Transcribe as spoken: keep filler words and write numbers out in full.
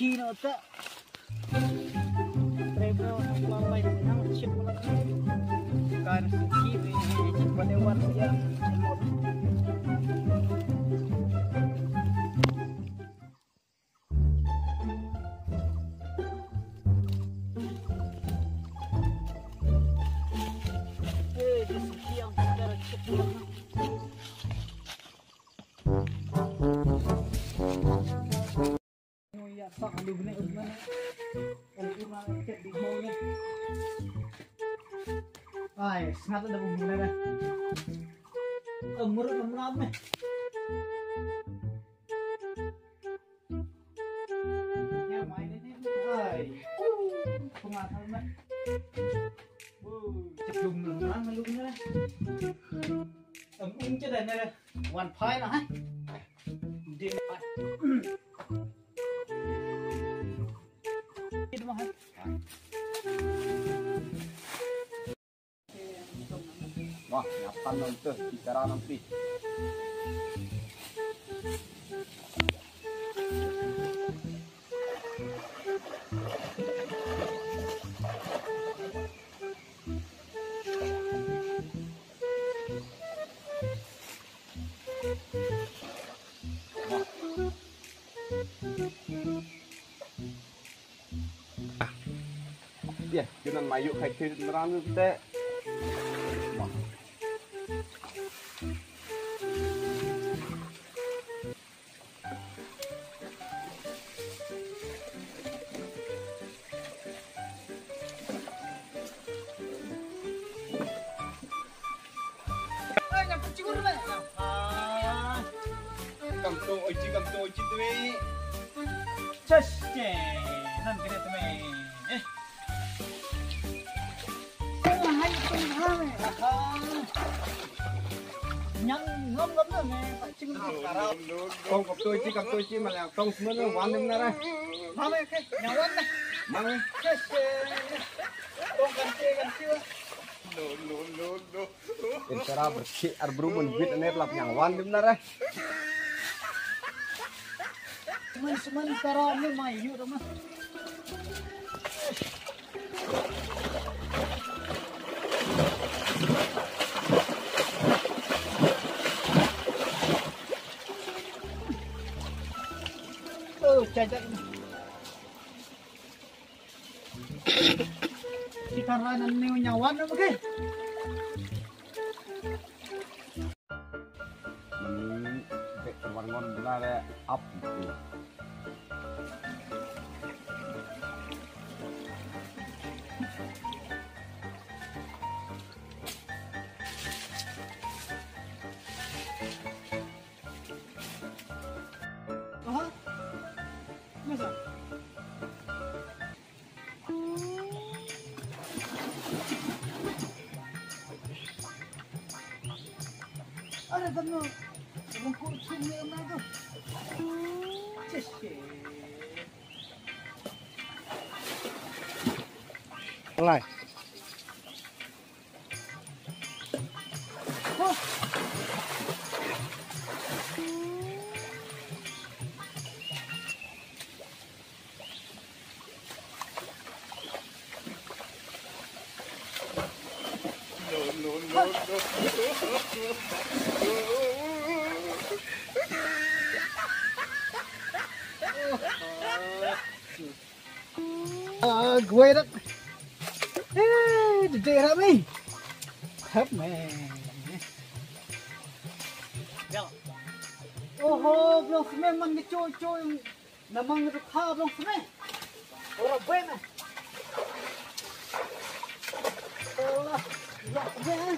Kino ta. Trevor, online nang chip lang. Kan si chip ni, chip pada wan ya. Eh, di sini yang kita chip lang. Ai, sngat da bum ne. Ka murut na mrad me. Ya mai ne ne. Ai. Puma thal me. Wo, chep lum lum na lum ne. Am um che da ne. Wan phai na ha. Dim phai. Wah, nyatan nang tu, bicara nang pi. Ye, kinan mayu kai kiri nerang tu te. Kam to oji, kam to oji tu. Chas, che, nan kena tu. Eh. Nyang ngam ngam na me, pa ching. Kong kap tu chi, kap tu chi, malah kong semua tu wan dem nara. Mama ke, nyawan na. Mama. Yes. Kong kan chi, kan chi. No, no, no, no. Entara bersih ar berumun bit ne lap nyang wan dem nara. Semen semen kara me mai yu dama. Oh, cacak. Kita ranan ni nyawan dama ke. Mani bek warngon bela le ap. Aha. Masa? Lai. Ah, gue dak. Eh, dede rami. Hep me. Oho, blong semen man ngi cuy cuy. Namang ngi dukha blong semen. Ora bena. Ora, blong semen.